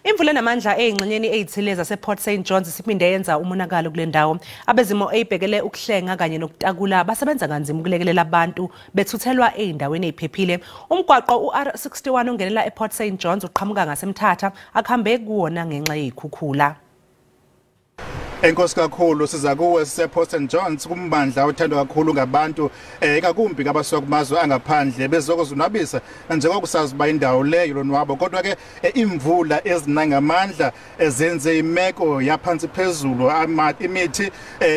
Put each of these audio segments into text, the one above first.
Imvula enamandla eyingxenyeni eyithile zasePort St Johns isiphinde yenza umonakalo kule ndawo. Abezimo eyibhekele ukuhlenga kanye nokutakula basebenza kanzima ukulekelela abantu bethuthelwa ey'ndaweni ey'phephile. Umgwaqo u-R61 ungenela ePort St Johns uqhamuka ngaseMthatha akuhambe kuwona ngenxa yey'khukhula. Enkosi kakhulu, siza kuwe sisePort St Johns, kumbandla othandwa kakhulu ngabantu, ikakumbi abasuka kumazwe angaphandle bezokuzonwabisa njengoba sazi uba indawo leyo lonwabo. Kodwa ke imvula ezinangamandla ezenze imeko yaphansi phezulu, imithi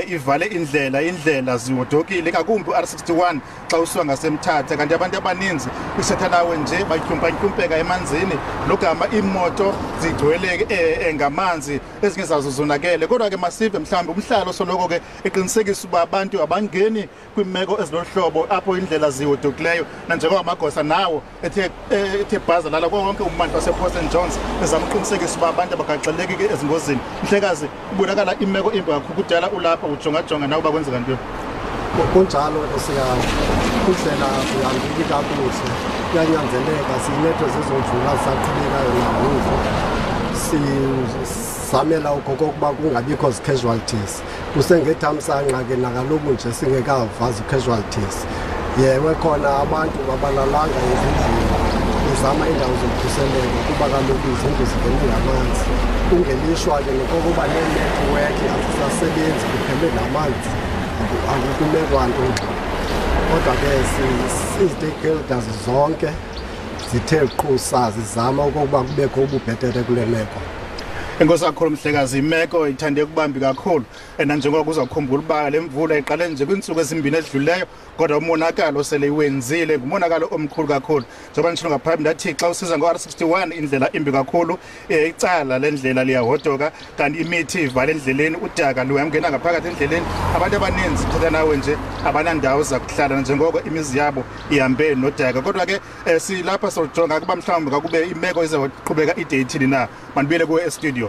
ivale indlela ziwodokile, ikakumbi u-R61 xa usuka ngaseMthatha. Kanti abantu abaninzi kwisethanawe nje batyumpa-tyumpeka emanzini, logama iimoto zigcwele ngamanzi, ezinye zazo zonakele. Kodwa ke masive mhlawumbi umhlalo soloko ke eqinisekisa uba abantu abangeni kwiimeko ezilohlobo apho indlela ziwodokileyo, nanjengoba amagosa nawo ethe bhaza lala konke ummandla wasePort St Johns ezama uqinisekisa uba abantu abagaxeleki ke ezingozini. Mhlekazi, kubonakala imeko imbi kakhulu, kudala ulapha ujongajonga nawe uba kwenzeka ntoni? Kunjalo nkosi yam, indlela zihambeki kakuhle, kuyanyanzeleka sinethwe zezomvula zisaqhubekayo nangoku, sizamela okokuba kungabikho zi-casualties. Kusengethamsanqa ke nakaloku nje singekava zi-casualties. Yewe khona abantu babalalanga ezindlini bezama iindawo zokhuseleko kuba kaloku izindlu zingene ngamanzi. Kungelishwa ke nokokuba neenethiwekhi azisasebenzi, kuphele namanzi, akukumekwa nto. Kodwa ke ii-stakeholders zonke zithe qhusa zizama okokuba kubekho ububhetere kule meko. Enkosi kakhulu mhlekazi, imeko ithande ukubambi kakhulu, nanjengoko uzawukhumbula uba le mvula iqale nje kwiintsuku ezimbini edluleyo, kodwa umonakalo sele iwenzile ngumonakalo omkhulu kakhulu. Njengoba nditshilo ngaphambili ndathi xa usiza ngo-R61 indlela imbi kakhulu, icala lendlela liyahodoka, kanti imithi ivale endleleni, udaka luyangena ngaphakathi endleleni. Abantu abaninzi thetha nawe nje abanandawo zakuhlala njengoko imizi yabo ihambe nodaka. Kodwa ke silapha sojonga ukuba mhlawumbi kakube imeko izawuqhubeka ide ithini na. Mandibuyele kuwe estudio.